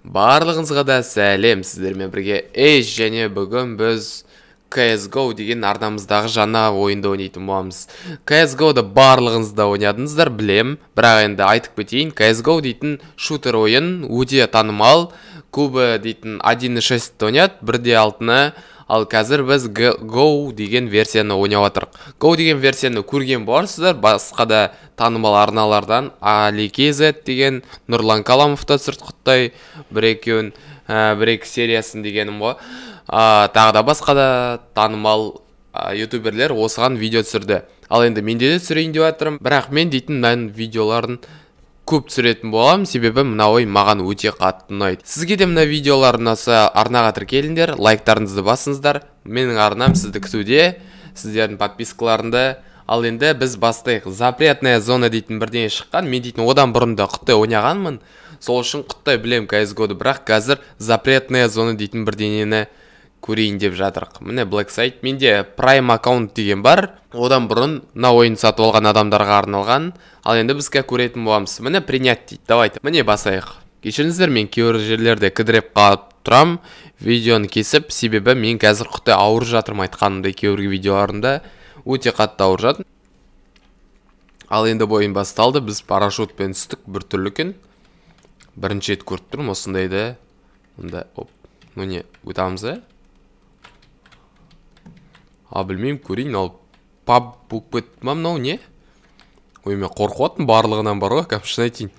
Барлығыңызға да сәлем, сіздермен бірге Эйш, және бүгін біз CSGO деген арнамыздағы жаңа ойынды ойнайтын боламыз. CSGO-ды барлығыңыз да ойнадыңыздар, білем, бірақ енді айтып кетейін, CSGO дейтін шутер ойын өте танымал, көбі дейтін 1.6 ойнады, 1.6-ны, ал қазір біз Go деген версияны ойнап жатырмық. Go деген версияны көрген боларсыздар, басқа да танымал арналардан Ali KZ деген Нұрлан Каламов та түсірді құттай бір екі сериясын дегенім ғой. Тағы да басқа да танымал ютуберлер осыған видео түсірді. Ал енді менде де түсірейін деп жатырмын, бірақ мен дейтін мынаның видеоларын көп түсіретін боламын, себебі мына ой маған өте қатты ұнайды. Сізге де мына видеолар ұнаса, арнаға тіркеліңдер, лайктарыңызды басыңыздар. Менің арнам сізді күтуде, сіздердің подпискаларыңды. Ал енді біз бастайық. Запретная зона дейтін бірдеңе шыққан. Мен дейтін одан бұрын да құттай ойнағанмын. Сол үшін құттай білем CSGO-ды, бірақ қазір запретная зона дейтін бірдеңені көрейін деп жатырық. Міне Black Site, менде Prime аккаунт деген бар. Одан бұрын мына ойын сатып алған адамдарға арналған. Ал енді біз көретін боламыз. Міне принять дейді. Давайте. Міне басайық. Кешіріңіздер, мен кейбір жерлерде кідіреп қалып тұрам видеоны кесіп, себебі мен қазір құттай ауырып жатырмын, айтқанымдай кейбір видеоларымда өте қатты ауырып жатырмын. Ал енді ойын басталды. Біз парашютпен түстік, бір түрлі екен. Бірінші рет көріп тұрмын осындайды. Мында, оп. Ну не, өтамыз, ә? А, білмеймін, көрейін, ал паб болып кетті ма мынау, не? Ой, мен қорқып аттым барлығынан бар ғой, кәдімгі шын айтайын.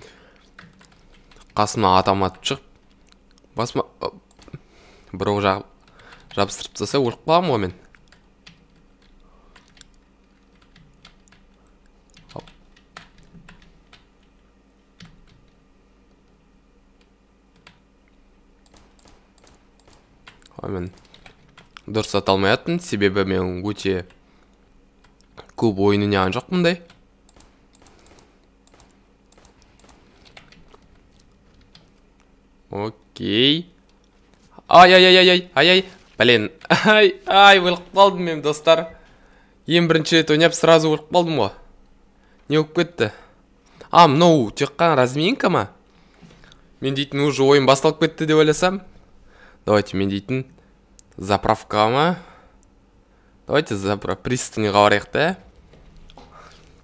Қасыма атам атып шығып, басыма бір оқ жабыстырып тастаса, өліп қаламын ғой мен. Ой, мен дұрыс ата алмай аттым, себебі мен өте көп ойын ойнаған жоқпын мұндай. Окей. Ай, ай, ай, ай, ай, ай, блин. Ай, ай, өліп қалдым мен, достар. Ең бірінші рет ойнап сразу өліп қалдым ғой. Не болып кетті? А, мынау тек қана разминка ма? Мен дейтін уже ойын басталып кетті деп ойласам. Давайте мен дейтін заправка ма? Давайте пристаньға барайық та.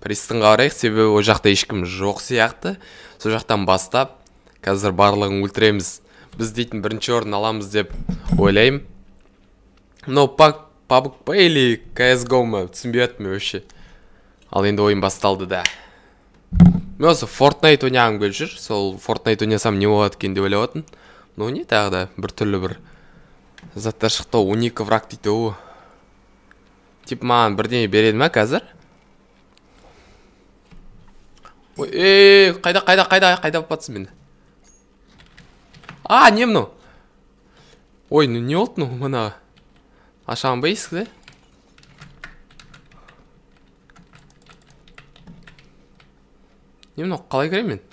Пристаньға барайық, себебі ол жақта ешкім жоқ сияқты. Сол жақтан бастап қазір барлығын өлтіреміз. Біз дейтін бірінші орын аламыз деп ойлаймын. Мынау PUBG па или CSGO ма? Түсінбей жатырмын вообще. Ал енді ойын басталды да. Мен осы Fortnite ойнағым келіп жүр. Сол Fortnite ойнасам не болады екен деп ойлап жатырмын. Мынау не тағы да бір түрлі бір заттар шықты. 12 враг дейді. О. Тип маған бірдеңе береді ма қазір? Ой, ей, қайда, қайда, қайда, қайда болып батсың мен? А, не мынау? Ой, ну не болды мынау мына? Ашамын ба есікті? Не мынау, қалай кіремін мен?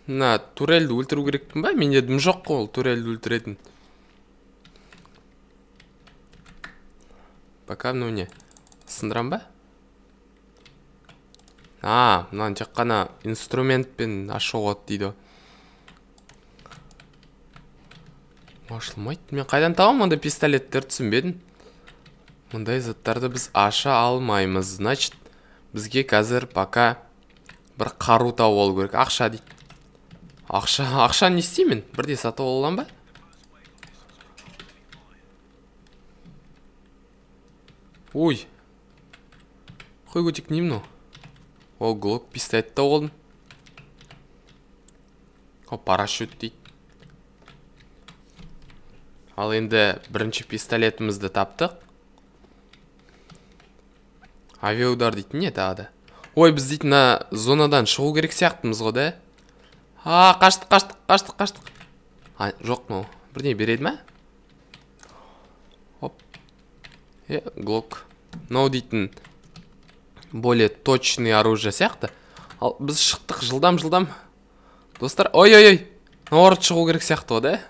Мына турельді өлтіру керекпін ба? Менде дым жоқ қой ол турельді өлтіретін. Пока мынау не? Сындырам ба? А, мынаны тек қана инструментпен ашуға болады дейді. Ашылмайды. Мен қайдан табамын ондай пистолеттерді, түсінбедім. Мұндай заттарды біз аша алмаймыз. Значит, бізге қазір пока бір қару тауып алу керек. Ақша дейді. Ақша, ақша не істеймін? Бірде сатып аламын ба? Ой. Қой көтек, не мынау? О, глок пистолет тауып алдым. О, парашют дейді. Ал енді бірінші пистолетімізді таптық. Авиаудар дейтін не тағы да? Ой, біз дейтін мына зонадан шығу керек сияқтымыз ғой да? А, қаштық, қаштық, қаштық, қаштық. А, жоқ мынау. Бірдеңе береді ма? Оп. Глок. Мынау дейтін более точный оружие сияқты. Ал біз шықтық жылдам, жылдам. Достар, ой, ой, ой. Мынау шығу керек сияқты ғой да?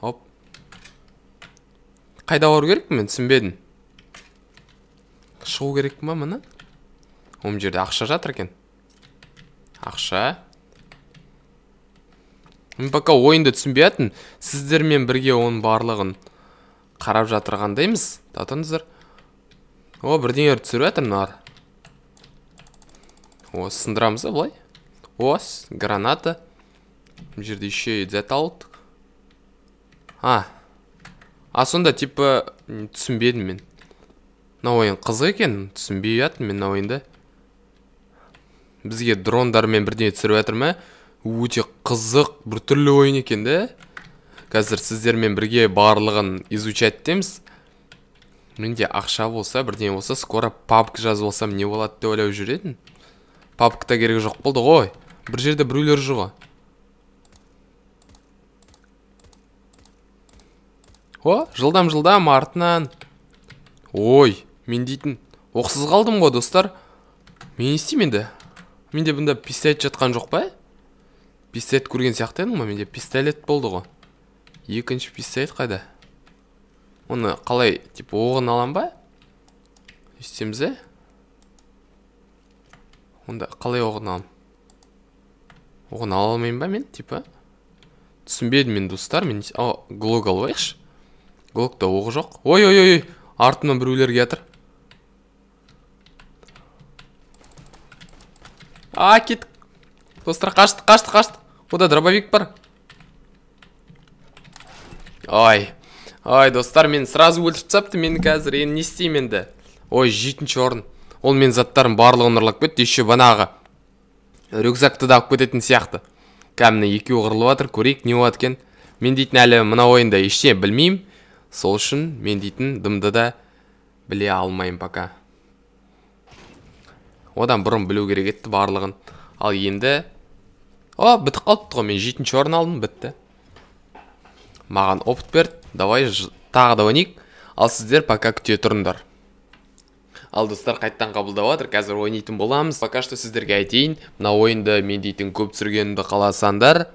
Оп. Қайда бару керек мен түсінбедім. Шығу керек ма мына? Ол жерде ақша жатыр екен. Ақша. Мен пока ойынды түсінбей жатырмын. Сіздермен бірге оның барлығын қарап жатырғандаймыз. Татыңыздар. О, бірдеңелер түсіріп жатыр мыналар. О, сындырамыз ба былай? О, граната. Бұл жерде еще и зат алдық. А сонда типа түсінбедім мен. Мына ойын қызық екен, түсінбей жатырмын мен мына ойынды. Бізге дрондармен бірдеңе түсіріп жатыр ма? Өте қызық, біртүрлі ойын екен де. Қазір сіздермен бірге барлығын изучать етеміз. Менде ақша болса, бірдеңе болса, скоро PUBG жазып алсам не болады деп ойлап жүр едім. PUBG та керек жоқ болды ғой. Бір жерде біреулер жүр ғой. О, жылдам-жылдам артынан. Ой, мен дейтін оқсыз қалдым ғой, достар. Мен не істеймін енді? Менде бұнда пистолет жатқан жоқ па? Пистолет көрген сияқты едім ғой, менде пистолет болды ғой. Екінші пистолет қайда? Оны қалай, типа, оғын алам ба? Істейміз, е? Онда қалай оғын алам? Оғын ала алмаймын ба мен, типа? Түсінбедім мен, достар. Мен глок алып алайықшы. Глокта оғы жоқ. Ой, ой, ой, артымнан біреулер келатыр. А, кеттік. Достар, қаштық, қаштық, қаштық. Ода дробовик бар. Ой, ой, достар, мен сразу өлтіріп тастапты мені қазір. Енді не істеймін енді? Ой, 7-ші орын. Ол мен заттарым барлығын ұрлап кетті. Еще банағы рюкзакты да алып кететін сияқты. Кәдімгі екеуі қырылып жатыр. Көрейік не болады екен. Мен дейтін әлі мына ойында ештеңе білмеймін. Сол үшін мен дейтін дымды да біле алмаймын пока. Одан бұрын білу керек еді барлығын. Ал енді о, бітіп қалыпты ғой. Мен 7-ші орын алдым, бітті. Маған опыт берді. Давай тағы да ойнайық. Ал сіздер пока күте тұрыңдар. Ал достар, қайттан қабылдап жатыр. Қазір ойнайтын боламыз. Пока что сіздерге айтайын, мына ойынды мен дейтін көп түсіргенімді қаласаңдар,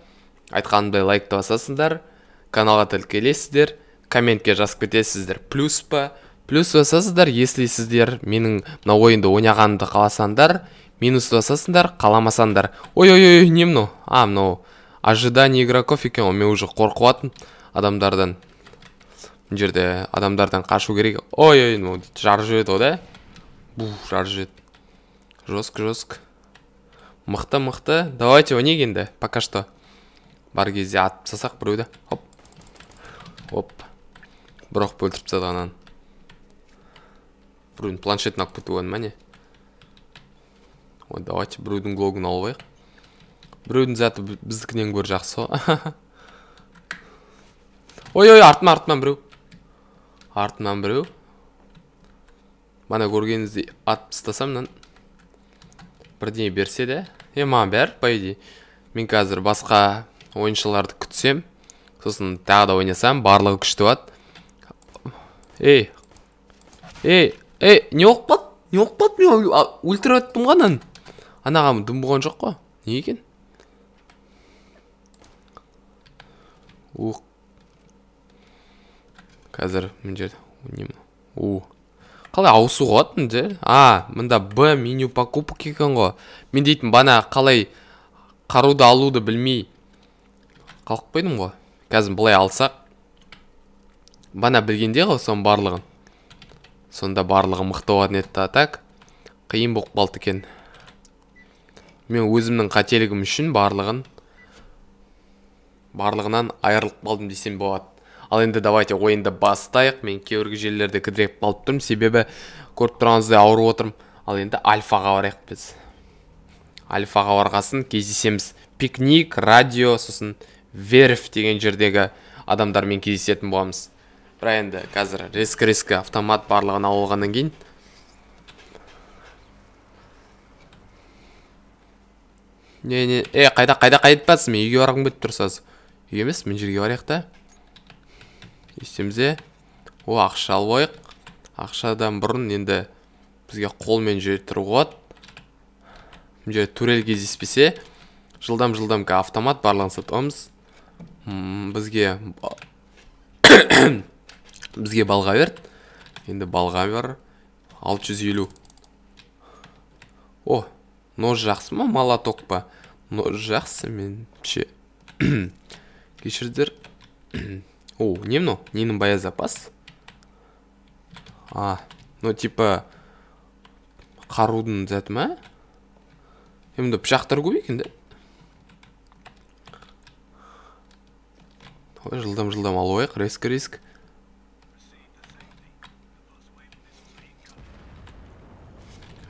айтқанымдай лайкты басасыңдар, каналға тіркелесіздер, комментке жазып кетесіздер. Плюс па? Плюс басасыздар, если сіздер менің мына ойынды ойнағанымды қаласаңдар, минус басасыңдар, қаламасаңдар. Ой, ой, ой, не мынау? А, мынау ожидание игроков екен ғой. Мен уже қорқып жатырмын адамдардан. Мына жерде адамдардан қашу керек. Ой, ой, мынау жарып жібереді ғой да. Бух, жарып жібереді. Жестко, жестко. Мықты, мықты. Давайте ойнайық енді. Пока что. Бар кезде атып тастасақ біреуді. Хоп. Оп. Бір оқ өлтіріп тастады ананы. Біреудің планшетін алып кетуге ма не? Ой, давайте біреудің глогын алып алайық. Біреудің заты біздікінен гөрі жақсы ғой. Ой, ой, артымнан біреу. Артымнан біреу. Мана көргеніңіздей атып тастасам, мынаны бірдеңе берсе де. Маған бәрі, по идее. Мен қазір басқа ойыншыларды күтсем, сосын тағы да ойнасам, барлығы күшті болады. Ей, ей, ей, не болып қалды? Не болып қалды? Мен өлтіріп аттым ғой ананы. Анаған дым болған жоқ қой. Не екен? Ух. Қазір мына жерде не мынау? У. Қалай ауысуға болады мына жерде? А, мында Б меню покупок екен ғой. Мен дейтін бана қалай қаруды алуды білмей қалып қойдым ғой. Қазір былай алсақ, бана білгенде ғой соның барлығын. Сонда барлығы мықты болатын еді, так қиын болып қалды екен. Мен өзімнің қателігім үшін барлығынан айырылып қалдым десем болады. Ал енді давайте ойынды бастайық. Мен кейбір жерлерде кідіріп қалып тұрмын, себебі көріп тұрғаныңыздай ауырып отырмын. Ал енді альфаға барайық біз. Альфаға барғасын кездесеміз. Пикник, радио, сосын верф деген жердегі адамдармен кездесетін боламыз. Бірақ енді қазір рескі-рескі автомат барлығын алып алғаннан кейін не, қайда, қайда, қайда батсың? Мен үйге барғым келіп тұр саз. Үйге емес, мына жерге барайық та. Естеміз. О, ақша алып алайық. Ақшадан бұрын енді бізге қолмен жүре тұруға болады. Мына жерде турель кездеспесе, жылдам-жылдам автомат барлығын сатып аламыз. Бізге балға берді. Енді балға бар 650. О, нож жақсы ма, молоток па? Но жақсы меніңше. Кешіріңіздер. О, не мынау? Ненің боезапас? А, ну типа қарудың заты ма? Енді пышақтар көп екен да. Ой, жылдам-жылдам алып алайық, риск-риск.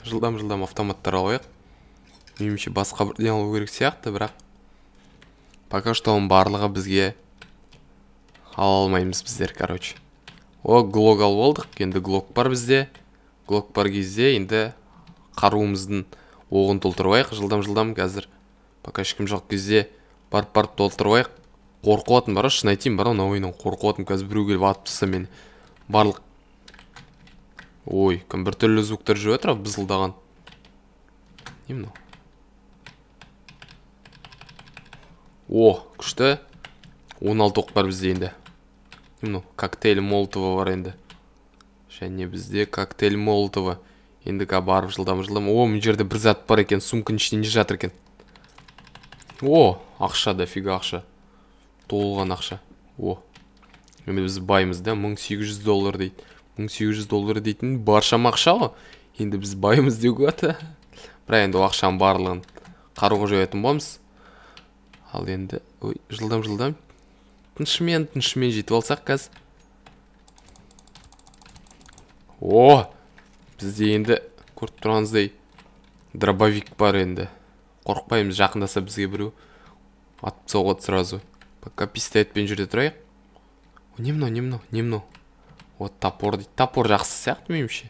Жылдам-жылдам автоматтар алып алайық. Меніңше басқа бірдеңе алу керек сияқты, бірақ пока что оның барлығы бізге ала алмаймыз біздер, короче. О, глок алып алдық. Енді глок бар бізде. Глок бар кезде енді қаруымыздың оғын толтырып алайық. Жылдам-жылдам қазір. Пока ешкім жоқ кезде барып-барып толтырып алайық. Қорқып атым бар, шын айтайын, бар, мына ойыннан қорқып атым. Қазір біреу келіп атып тастаса мені. Барлық. Ой, кім біртүрлі звуктар жүріп жатыр, бызылдаған. Не мынау? О, күшті. 16 оқ бар бізде енді. Не мынау? Коктейль Молотова бар енді. Және бізде коктейль Молотова. Енді барып жылдам-жылдам. О, мына жерде бір зат бар екен. Сумканың ішінде не жатыр екен? О, ақша, дофига ақша. Толған ақша. О, енді біз баймыз да, 1800 доллар дейді. 1800 доллар дейтін баршама ақша ғой. Енді біз баймыз деуге болады. Бірақ енді ол ақшаның барлығын қаруға жоятын боламыз. Ал енді, ой, жылдам-жылдам. Тынышымен жетіп алсақ қазір. О, бізде енді көріп тұрғаныңыздай дробовик бар енді. Қорықпаймыз, жақындаса бізге біреу атып соғады сразу. Пока пистолетпен жүре тұрайық. О, не мынау, не мынау, не мынау? О, топор дейді. Топор жақсы сияқты меніңше.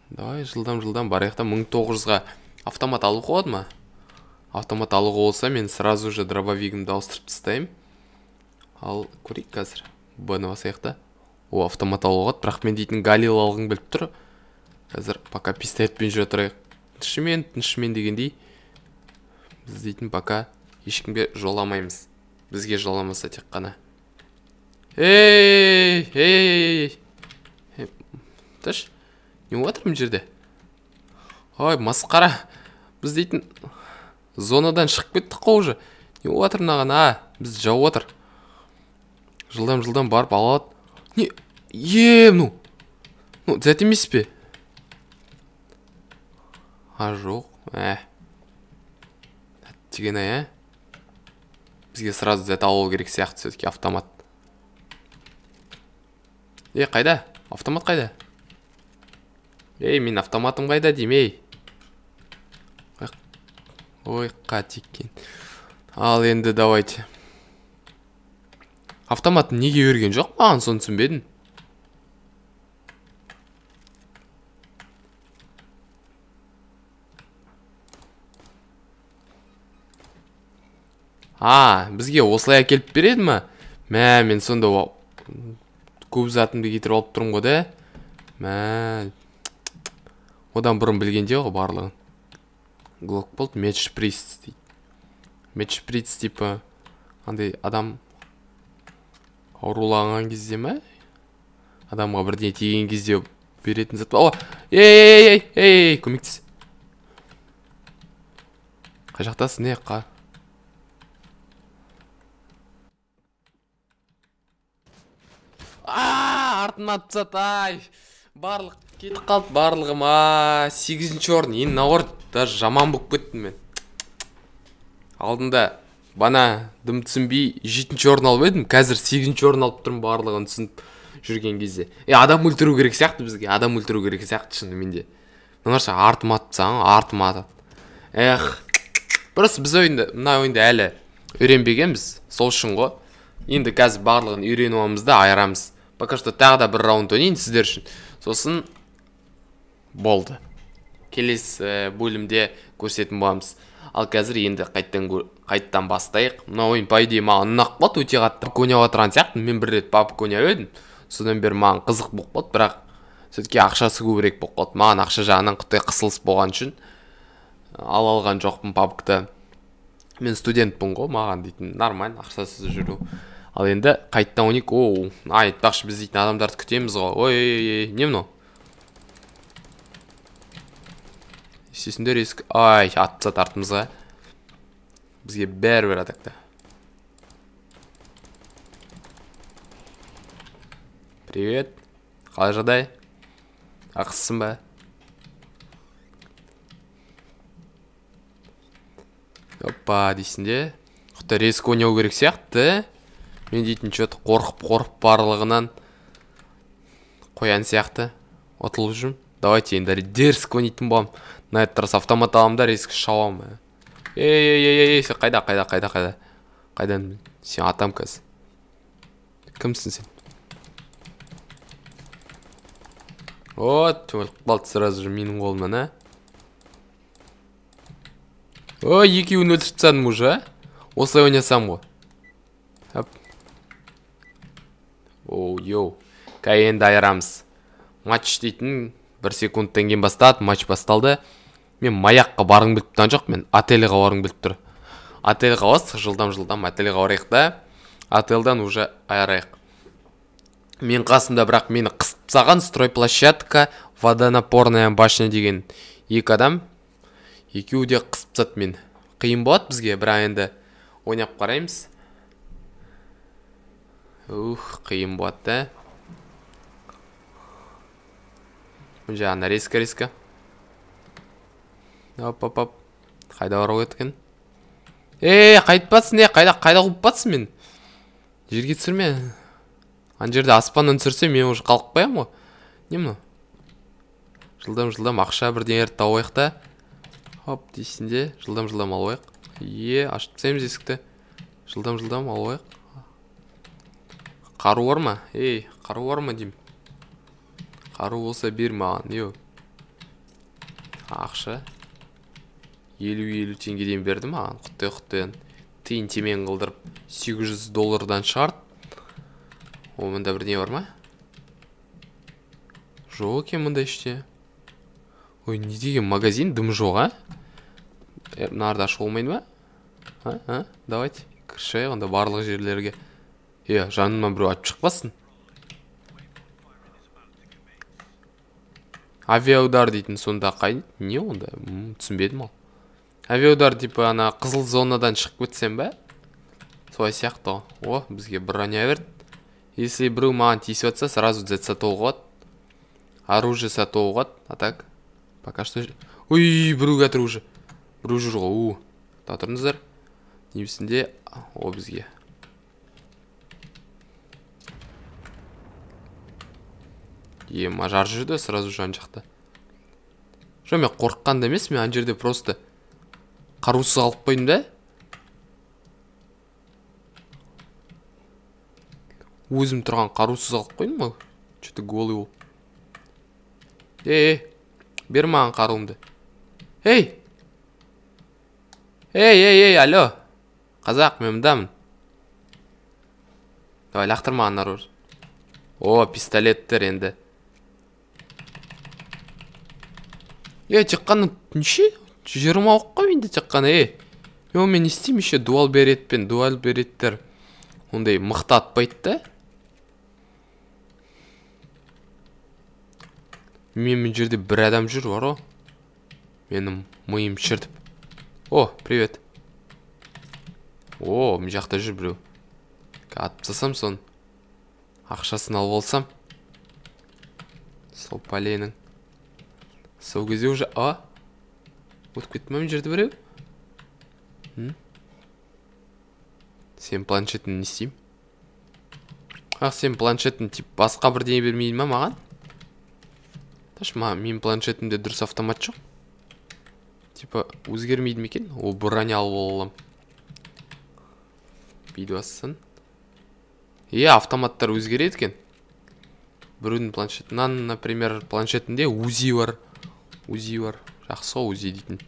Давай жылдам-жылдам барайық та. 1900-ға автомат алуға болады ма? Автомат алуға болса, мен сразу же дробовигімді ауыстырып тастаймын. Ал көрейік қазір. Б-ны басайық та. О, автомат алуға болады, бірақ мен дейтін Галил алғым келіп тұр. Қазір пока пистолетпен жүре тұрайық. Тынышымен, тынышымен дегендей. Біз дейтін пока ешкімге жоламаймыз. Бізге жоламаса тек қана. Ей, ей, ей. Тыш. Не болып жатыр мына жерде? Ой, масқара. Біз дейтін зонадан шығып кеттік қой уже. Не болып жатыр мынаған? А, біз жауып отыр. Жылдам-жылдам барып алады. Не? Е, ну. Ну, зат емес пе? А, жоқ. Әттеген ай, ә? Бізге сразу зат алу керек сияқты все-таки автомат. Е, қайда? Автомат қайда? Ей, мен автоматым қайда деймін, ей. Ой, қатекен. Ал енді давайте. Автоматын неге берген жоқ маған, соны түсінбедім. А, бізге осылай әкеліп береді ма? Мә, мен сонда көп затымды кетіріп алып тұрмын ғой да. Мә, одан бұрын білгенде ғой барлығын. Глок болды, меч-шприц дейді. Меч-шприц типа андай адам ауруланған кезде ме? Адамға бірдеңе тиген кезде беретін зат. О, ей, ей, ей, ей, көмектес. Қай жақтасың, не, қа? А, артымнан атып тастады, ай. Барлық кетіп қалды, барлығым, а, 8-ші орын. Енді мына орын даже жаман болып кеттім мен. Алдында бана дым түсінбей 7-ші орын алып едім, қазір 8-ші орын алып тұрмын барлығын түсініп жүрген кезде. Адам өлтіру керек сияқты бізге, адам өлтіру керек сияқты шынымен де. Мына артыма атып тастаған, артыма атады. Эх, просто біз ойында, мына ойында әлі үйренбегенбіз, сол үшін ғой. Енді қазір барлығын үйреніп аламыз да айырамыз. Пока что тағы да бір раунд ойнайын сіздер үшін. Сосын болды. Келесі бөлімде көрсететін боламыз. Ал қазір енді қайттан бастайық. Мына ойын по идее маған ұнап қалды өте қатты. Папка ойнап отырған сияқтымын. Мен бір рет папка ойнап едім. Содан бері маған қызық болып қалды, бірақ все-таки ақшасы көбірек болып қалды. Маған ақша жағынан құттай қысылыс болған үшін ала алған жоқпын папкты. Мен студентпін ғой, маған дейтін нормально ақшасыз жүру. Ал енді қайттан ойнайық. Оу, айтпақшы біз дейтін адамдарды күтеміз ғой. Ой, ой, ой, не мынау? Естесіндер есік. Ай, атып тастады артымызға. Бізге бәрібір атакта. Привет. Қалай жағдай? Ақысың ба? Опа, дейсің де. Құтты резко ойнау керек сияқты. Мен дейтін чё-то қорқып-қорқып барлығынан қоян сияқты ұтылып жүрмін. Давайте енді дерзко ойнайтын боламын. На этот раз автомат аламын да резко шабамын. Ей, ей, ей, ей, сен қайда, қайда, қайда, қайда? Қайдан? Сен атам қазір. Кімсің сен? Вот, өліп қалды сразу же менің қолымнан, а? Ой, екеуін өлтіріп тастадым уже, а? Осылай ойнасам ғой. Хоп. Оу, йоу. Кәй енді айырамыз. Матч дейтін 1 секундтан кейін басталады, матч басталды. Мен маяққа барғым келіп тұрған жоқ, мен отельға барғым келіп тұр. Отельға бастық, жылдам-жылдам отельға барайық та, отельдан уже айырайық. Мен қасымда бірақ мені қысып тастаған стройплощадка, водонапорная башня деген екі адам. Екеуі де қысып тастады мені. Қиын болады бізге, бірақ енді ойнап қараймыз. Ух, қиын болады да. Мына жағына резко-резко. Оп, оп, оп. Қайда бару керек екен? Ей, қайтып батсың, ей, қайда қуып батсың мен? Жерге түсірме. Ана жерде аспаннан түсірсе, мен уже қалқып қоямын ғой. Не мынау? Жылдам-жылдам ақша бірдеңелерді тауып алайық та. Хоп, дейсің де, жылдам-жылдам алып алайық. Е, ашып тастаймыз есікті. Жылдам-жылдам алып алайық. Қару бар ма? Ей, қару бар ма деймін. Қару болса бер маған, йо. Ақша. 50-50 теңгеден берді маған. Құттай-құттайын. Тиын темен қылдырып 800 доллардан шығарды. О, мында бірдеңе бар ма? Жоқ екен мында іште. Ой, не деген магазин, дым жоқ, а? Мынарды ашуға болмайды ма? А, а, давайте кірші онда барлық жерлерге. Е, жанымнан біреу атып шықпасын. Авиаудар дейтін сонда қай? Не онда? Түсінбедім ал. Авиаудар типа ана қызыл зонадан шығып кетсем бе? Солай сияқты ғой. О, бізге броня берді. Если біреу маған тиісіп жатса, сразу зет сатуға болады. Оружие сатуға болады. А так, пока что... Ой, біреу жатыр уже. Біреу жүр ғой. У, тұра тұрыңыздар. Немісінде, о, бізге. Ема, жар жүрді сразу жан жақта. Жоқ, мен қорыққанда емес, мен ана жерде просто қарусыз қалып қойдым да. Өзім тұрған қарусыз қалып қойдым ғой. Чё-то голый болып. Ей, ей, бер маған қаруымды. Ей! Ей, ей, ей, алло. Қазақ, мен мындамын. Давай, лақтыр маған оружие. О, пистолеттер енді. Е, тек қана неше? 20 оқ қой менде тек қана, ей. Мен онымен не істеймін еще? Дуал беретпен, дуал береттер ондай мықты атпайды да. Мен мына жерде бір адам жүр бар ғой. Менің миым шіртіп. О, привет. О, мына жақта жүр біреу. Атып тастасам соны. Ақшасын алып алсам. Сол пәленің. Сол кезде уже, а? Өтіп кетті ме мына жерде біреу? Сен планшетін не істеймін? Ақ, сен планшетін тип басқа бірдеңе бермейді ма маған? Таш, менің планшетімде дұрыс автомат жоқ. Типа өзгермейді ме екен? О, броня алып аламын. Бүйтіп бассын. Е, автоматтар өзгереді екен. Біреудің планшетінен, например, планшетінде УЗИ бар. УЗИ бар. Жақсы ғой УЗИ дейтін.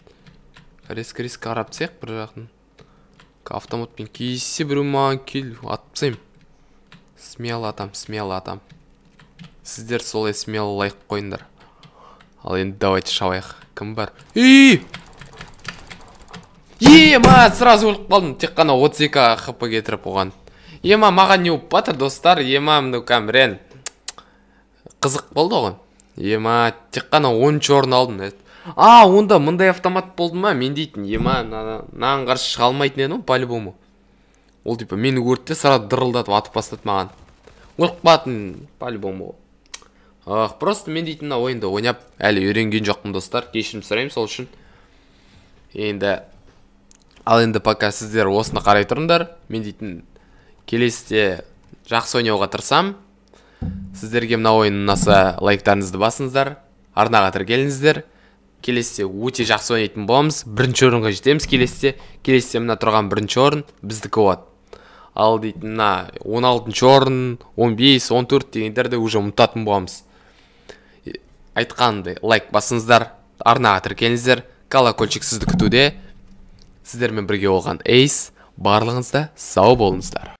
Резко-резко қарап тастайық бір жағын. Автоматпен кездессе біреу маған кел, атып тастаймын. Смело атам, смело атам. Сіздер солай смело лайк қойыңдар. Ал енді давайте шабайық. Кім бар? Ей! Ема, сразу өліп қалдым. Тек қана 32 хп кетіріп оған. Ема, маған не болып батыр, достар? Ема, мынау кәмірен. Қызық болды ғой. Ема, тек қана 10 орын алдым. А, онда мындай автомат болды ма? Мен дейтін, ема, мынаған қарсы шыға алмайтын едім по-любому. Ол типа мені көрді де, сразу дырылдатып атып бастады маған. Өліп қалатын по-любому. Ах, просто мен дейтін мына ойынды ойнап әлі үйренген жоқпын, достар. Кешірім сұраймын сол үшін. Енді ал енді пока сіздер осыны қарай тұрыңдар. Мен дейтін келесіде жақсы ойнауға тырысамын. Сіздерге мына ойын ұнаса, лайктарыңызды басыңыздар, арнаға тіркеліңіздер. Келесіде өте жақсы ойнайтын боламыз. Бірінші орынға жетеміз келесіде. Келесіде мына тұрған бірінші орын біздікі болады. Ал дейтін мына 16 орын, 15, 14 дегендерді уже ұмытатын боламыз. Айтқанымдай, лайк басыңыздар, арнаға тіркеліңіздер, колокольчик сізді күтуде. Сіздермен бірге болған Эйс, барлығыңыз да сау болыңыздар.